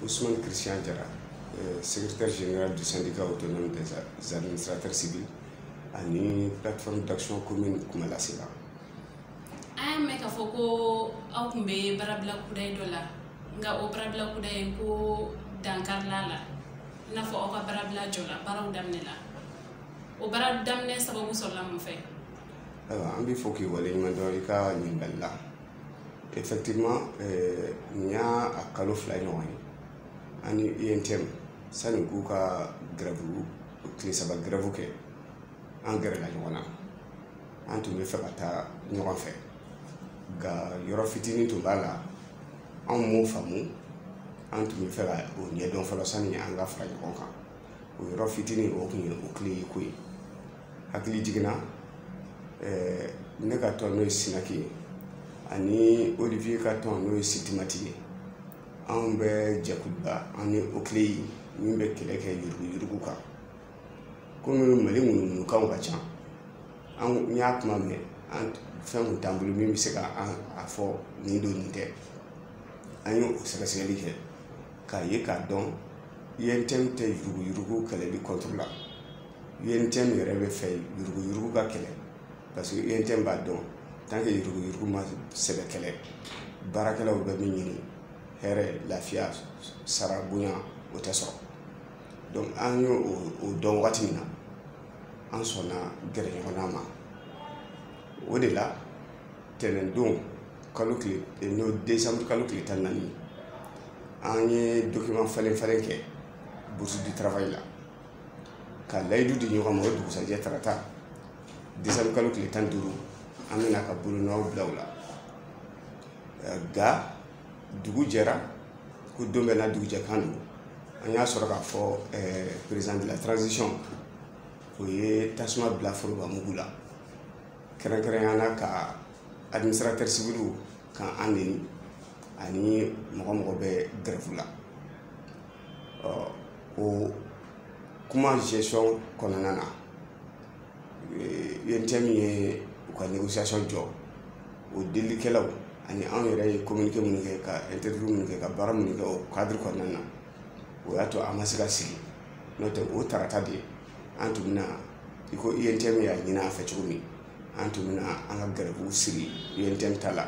Ousmane Christian Diarra, secrétaire général du syndicat autonome des administrateurs civils ani plateforme d'action commune kumalasela. An y'a mɛn k'a fɔ ko aw tun bɛ baarabila kudayi dɔ la, nka o baarabila kudayi ko dankarila la, i n'a fɔ aw ka baarabila jɔ la, baaraw daminɛ la. O baara daminɛ sababu sɔrɔla mun fɛ? Ayiwa, an b'i fɔ k'i waleɲuman dɔn i ka ɲininkali la. Effectivement, nin y'a a kalo 2 ɲɔgɔn ye, an ni UNTM, sani k'u ka grève, tile 3 grève kɛ, an gɛrɛla ɲɔgɔn na. An tun bɛ fɛ ka taa ɲɔgɔn fɛ, nka yɔrɔ fitinin tun b'a la, anw m'o faamu. An tun bɛ fɛ ka o ɲɛdɔn fɔlɔ sani an ka fara ɲɔgɔn kan. O yɔrɔ fitinin, o tun ye o tile ye ko ye. Hakili jiginna, ne ka tɔn, n'o ye SYNAC ye, ani Olivier ka tɔn, n'o ye SYTIMAT ye, anw bɛ jɛkuluba an ni OCLEI min bɛ kɛlɛ kɛ yuruguyurugu kan. Komi Mali ŋunuŋunukanw ka ca, an y'a kuma mɛn, an fɛn kun t'an bolo min bɛ se ka an a fɔ nin don nin tɛ. An ye o sɛgɛsɛgɛli kɛ k'a ye k'a dɔn UNTM tɛ yuruguyurugu kɛlɛli contre la. UNTM yɛrɛ bɛ fɛ yuruguyurugu ka kɛlɛ, parce que UNTM b'a dɔn, tant que yuruguyurugu ma sɛbɛ kɛlɛ, baarakɛlaw bɛ min ɲini, hɛrɛ, lafiya, sara, bonya, o tɛ sɔrɔ. Donc an y'o o dɔn wagati min na, an sɔnna gɛrɛ ɲɔgɔnna ma. O de la, tɛnɛndon kalo tile, n'o décembre kalo tile 14, an ye document falen falen kɛ Bourse du travail la, ka layidu di ɲɔgɔn ma, o dugusajɛ tarata, décembre kalo tile 15, an bɛna ka bolonɔw bila o la. Nka dugu jɛra, ko don bɛɛ n'a dugujɛ kan don, an y'a sɔrɔ k'a fɔ président de la transition, o ye tasuma bila foroba mugu la, kɛrɛnkɛrɛnnenya la ka administrateur civil kan an neni ani mɔgɔ mɔgɔ bɛ grève la. O kuma gestion kɔnɔna na, UNTM ye u ka négociation jɔ. O delilikɛlaw ani anw yɛrɛ ye communiqué minnu kɛ, ka interview minnu kɛ, ka baara minnu kɛ o cadre kɔnɔna na, o y'a to an ma se ka sigi. N'o tɛ, o tarata de an tun bɛna, i ko UNTM y'a ɲini an fɛ cogo min, an tun bɛna an ka grève siri UNTM ta la.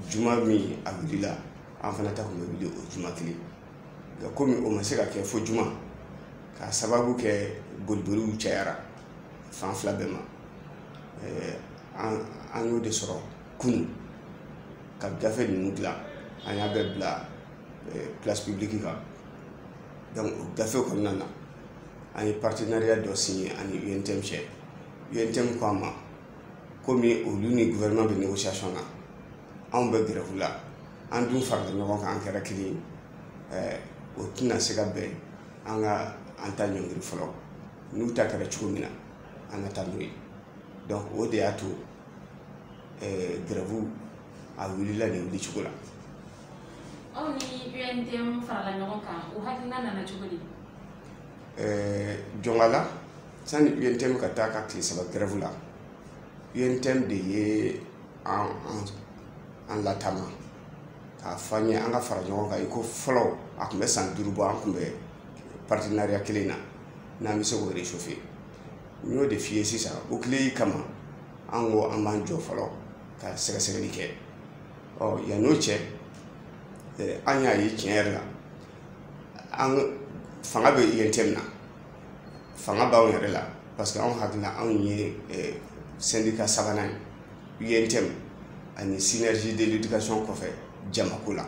Juma min a wulila, an fana ta tun bɛ wuli o juma kelen. Nka komi o ma se ka kɛ fo juma, k'a sababu kɛ boliboliw cayara fan fila bɛɛ ma, an y'o de sɔrɔ kunun ka gafe ninnu dilan. An y'a bɛɛ bila place publique kan. Donc o gafe kɔnɔna na, an ye partenariat dɔ signé ani UNTM cɛ. UNTM ko an ma, komi olu ni gouvernement bɛ négociation na, anw bɛ grève la, an dun farala ɲɔgɔn kan, an kɛra kelen ye, o tɛna se ka bɛn an ka an ta ɲɔngiri fɔlɔ. N'u ta kɛra cogo min na, an ka taa n'o ye. Donc o de y'a to grève a wulila nin wuli cogo la. Aw ni UNTM farala ɲɔgɔn kan, o hakilina nana cogo di? Jɔngala, sani UNTM ka taa ka tile 3 grève la, UNTM de ye an latama k'a fɔ an ye an ka fara ɲɔgɔn kan, i ko fɔlɔ a tun bɛ san 5 bɔ, an tun bɛ partenariat kelen na, n'an bɛ se k'o réchauffer. N y'o de f'i ye sisan, o tile kama an ko an b'an jɔ fɔlɔ ka sɛgɛsɛgɛli kɛ. Ɔ yann'o cɛ, an y'a ye tiɲɛ yɛrɛ la, an fanga bɛ UNTM na, fanga b'anw yɛrɛ la, parce que anw hakili la, anw ye syndicat sabanan ye UNTM ani Synergie de l'éducation kɔfɛ jamako la.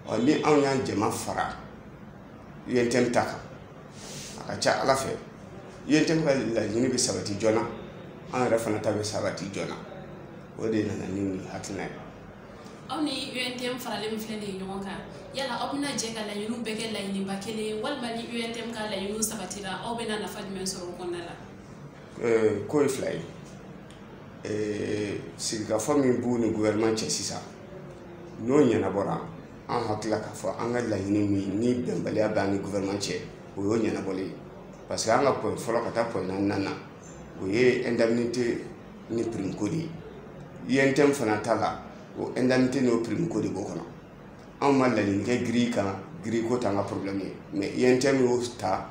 Ɔ ni anw y'an jama fara UNTM ta kan, a ka ca Ala fɛ, UNTM ka laɲini bɛ sabati joona, an yɛrɛ fana ta bɛ sabati joona. O de nana ni nin hakilina ye. Aw ni UNTM faralen min filɛ nin ye ɲɔgɔn kan, yala aw bɛna jɛ ka laɲiniw bɛɛ kɛ laɲiniba kelen, walima ni UNTM ka laɲiniw sabatira, aw bɛna nafa jumɛn sɔrɔ o kɔnɔna la? Ko ye fila ye. Sigikafɔ min b'u ni gouvernement cɛ sisan, n'o ɲɛnabɔra, an hakili la k'a fɔ an ka laɲini min ni bɛnbaliya b'an ni gouvernement cɛ, o y'o ɲɛnabɔlen ye. Parce que an ka point fɔlɔ ka taa point naaninan na, o ye indemnité ni prime ko de ye. UNTM fana ta la, o indemnité n'o prime ko de b'o kɔnɔ. Anw ma laɲini kɛ grille kan. Grille ko t'an ka problème ye, mais UNTM y'o ta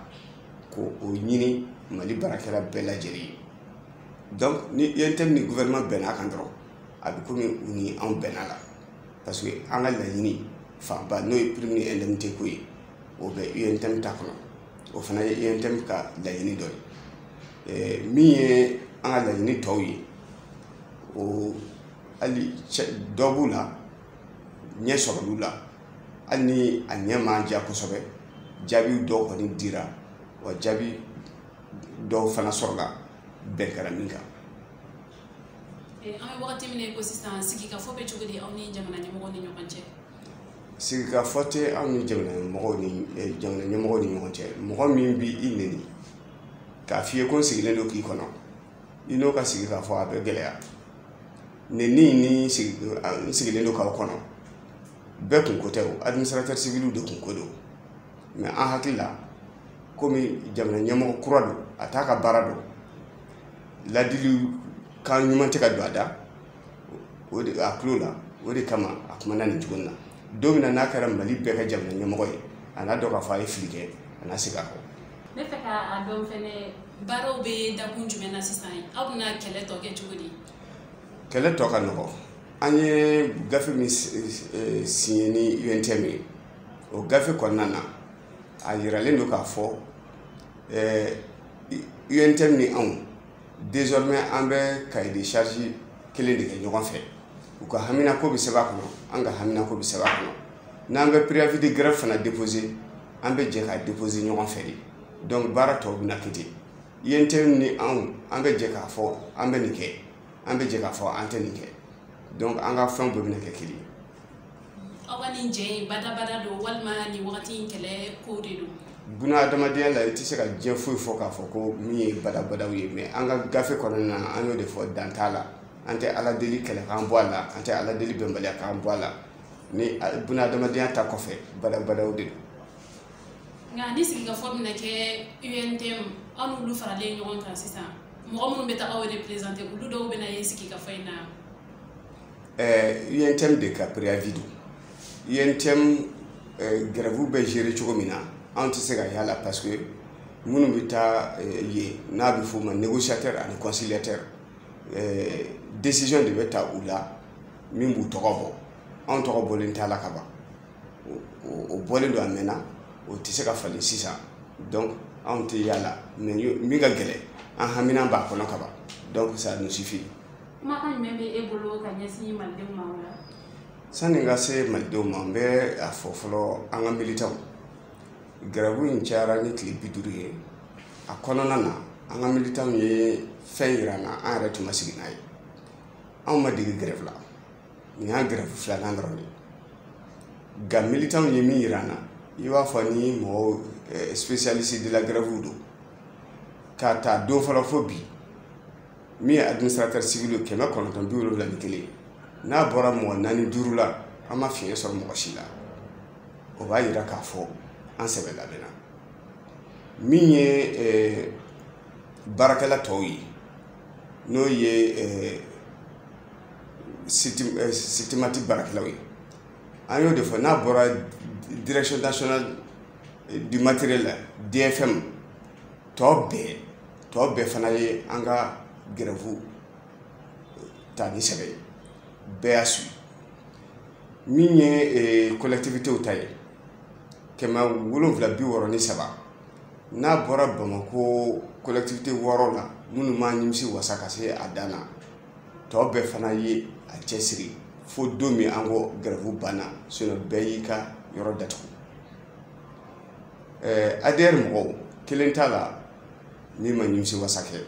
k'o ɲini Mali baarakɛla bɛɛ lajɛlen ye. Donc ni UNTM ni gouvernement bɛnna kan dɔrɔn, a bɛ komi u ni anw bɛnna la, parce que an ka laɲini fanba, n'o ye prime ni indemnité ko ye, o bɛ UNTM ta kɔnɔ. O fana ye UNTM ka laɲini dɔ ye. Min ye an ka laɲini tɔw ye, o hali dɔ b'u la, ɲɛ sɔrɔl'u la, hali ni a ɲɛ m'an diya kosɛbɛ. Jaabi dɔw kɔni dira, wa jaabi dɔw fana sɔrɔla bɛn kɛra min kan. An bɛ wagati min na i ko sisan, sigikafɔ bɛ cogo di aw ni jamana ɲɛmɔgɔw ni ɲɔgɔn cɛ? Sigikafɔ tɛ anw ni jamana ɲɛmɔgɔw ni ɲɔgɔn cɛ. Mɔgɔ min b'i i neni k'a f'i ye ko n sigilen don k'i kɔnɔ, i n'o ka sigi k'a fɔ, a bɛ gɛlɛya. Neni ni n sigilen don k'aw kɔnɔ, bɛɛ kun ko tɛ o, administrateur civil de kun ko don. Mais an hakili la, komi jamana ɲɛmɔgɔ kura don, a t'a ka baara dɔn, ladili kan ɲuman tɛ ka don a da o de a tulo la, o de kama a kumana nin cogo in na. Don min na n'a kɛra Mali bɛɛ ka jamana ɲɛmɔgɔ ye, a n'a dɔn k'a fɔ a ye fili kɛ, a n'a segin a kɔ. Ne fɛ k'a dɔn fɛnɛ, baaraw bɛ dakun jumɛn na sisan? Aw bɛna kɛlɛ tɔ kɛ cogo di? Kɛlɛ tɔ ka nɔgɔ. An ye gafe min signé ni UNTM ye, o gafe kɔnɔna na, a yiralen don k'a fɔ UNTM ni anw, désormais an bɛ cahier de charge kelen de kɛ ɲɔgɔn fɛ. U ka haminako bɛ sɛbɛn a kɔnɔ, an ka haminako bɛ sɛbɛn a kɔnɔ. N'an bɛ préavis de grève fana déposer, an bɛ jɛ k'a déposer ɲɔgɔn fɛ de. Donc baara tɔw bɛna kɛ ten. UNTM ni anw, an bɛ jɛ k'a fɔ an bɛ nin kɛ, an bɛ jɛ k'a fɔ an tɛ nin kɛ. Donc an ka fɛnw bɛɛ bɛna kɛ kelen ye. Aw ka nin jɛ in, badabada don walima nin wagati in kɛlɛ ko de don? Buna adamadenya la, i tɛ se ka diɲɛ foyi fɔ k'a fɔ ko min ye badabadaw ye. Mais an ka gafe kɔnɔna na, an y'o de fɔ, dan t'a la. An tɛ Ala deli kɛlɛ k'an bɔ a la, an tɛ Ala deli bɛnbaliya k'an bɔ a la. Ni buna adamadenya ta kɔfɛ, badabadaw de don. Nka ni sigikafɔ bɛna kɛ UNTM, aw n'olu faralen ɲɔgɔn kan sisan, mɔgɔ minnu bɛ taa aw représenter, olu dɔw bɛna ye sigikafɔ in na? UNTM de ka préavis don. UNTM grève bɛ gérer cogo min na, anw tɛ se ka y'a la, parce que minnu bɛ taa yen, n'a bɛ f'o ma négociateur ani conciliateur, décision de bɛ ta u la min b'u tɔgɔ bɔ. Anw tɔgɔ bɔlen t'a la ka ban, o bɔlen don a mɛnna, o tɛ se ka falen sisan. Donc anw tɛ y'a la, mais min ka gɛlɛn, an hamina b'a kɔnɔ ka ban, donc ça nous suffit. Kumakan jumɛn bɛ e bolo ka ɲɛsin malidenw ma o la? Sani n ka se malidenw ma, n bɛ a fɔ fɔlɔ an ka militants. Grève in cayara ni tile 50 ye. A kɔnɔna na, an ka militants ye fɛn yira an na, an yɛrɛ tun ma sigi n'a ye. Anw ma dege grève la, nin y'an grève filanan dɔrɔn de ye. Nka militants ye min yira an na, i b'a fɔ ni mɔgɔw spécialiste de la grève don. K'a ta don fɔlɔ fo bi, min ye administrateur civil ye, 971, n'a bɔra mɔgɔ naani duuru la, an ma fiɲɛ sɔrɔ mɔgɔ si la. O b'a yira k'a fɔ an sɛbɛ labɛnna. Min ye baarakɛla tɔw ye, n'o ye SYTIMAT baarakɛlaw ye, an y'o de fɔ, n'a bɔra Direction nationale du matériel la, DFM, tɔ bɛɛ fana ye an ka grève ta ni sɛbɛ ye, bɛɛ y'a suit. Min ye collectivités ta ye, 763, n'a bɔra Bamakɔ collectivité wɔɔrɔ la minnu m'an nimisi wasa ka se a dan na, tɔ bɛɛ fana ye a cɛsiri fo don min an ko grève banna. Sinon bɛɛ y'i ka yɔrɔ datugu. ADR mɔgɔw kelen t'a la min ma nimisi wasa kɛ.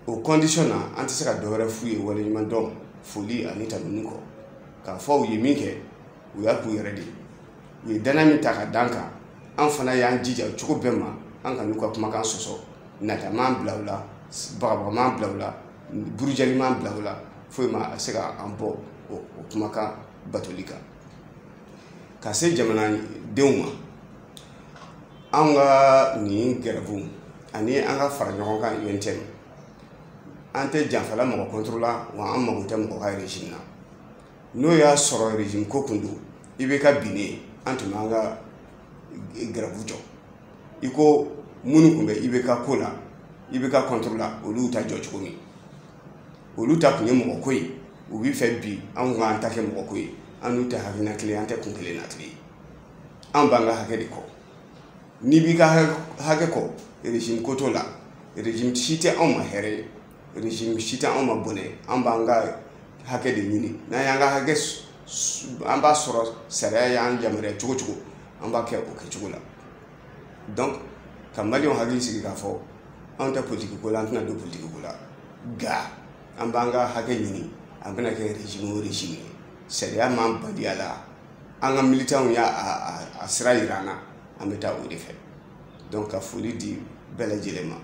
O condition na, an tɛ se ka dɔ wɛrɛ f'u ye waleɲuman dɔn, foli ani tanuni kɔ, k'a fɔ u ye min kɛ, u y'a k'u yɛrɛ de ye. U ye danaya min ta ka d'an kan, an fana y'an jija cogo bɛɛ ma an ka n'u ka kumakan sɔsɔ. Nata m'an bila u la, bagabaga m'an bila u la, burujali m'an bila u la, foyi ma se ka an bɔ o kumakan batoli kan. Ka se jamanadenw ma, anw ka nin grève ani an ka fara ɲɔgɔn kan UNTM, an tɛ janfala mɔgɔ contre la, wa an mago tɛ mɔgɔ ka régime na. N'o y'a sɔrɔ régime ko kun don, i bɛ ka binnen, an tun b'an ka grève jɔ. I ko minnu tun bɛ IBK ko la, IBK contre la, olu ta jɔ cogo min, olu ta tun ye mɔgɔ ko ye. U b'i fɛ bi anw k'an ta kɛ mɔgɔ ko ye. An n'u tɛ hakilina kelen, an tɛ kun kelen na kelen ye. An b'an ka hakɛ de kɔ. N'i b'i ka hakɛ kɔ, régime ko t'o la. Régime si tɛ anw ma hɛrɛ ye, régime si tɛ anw ma bɔnɛ. An b'an ka hakɛ de ɲini. N'an y'an ka hakɛ, an b'a sɔrɔ sariya y'an yamaruya cogo cogo, an b'a kɛ o kɛcogo la. Donc ka maliyɛnw hakili sigi k'a fɔ anw tɛ politiki ko la, an tɛna don politiki ko la, nka an b'an ka hakɛ ɲini. A bɛna kɛ régime o régime ye, sariya m'an bali a la. An ka militants y'a a sira yira an na, an bɛ taa o de fɛ. Donc ka foli di bɛɛ lajɛlen ma.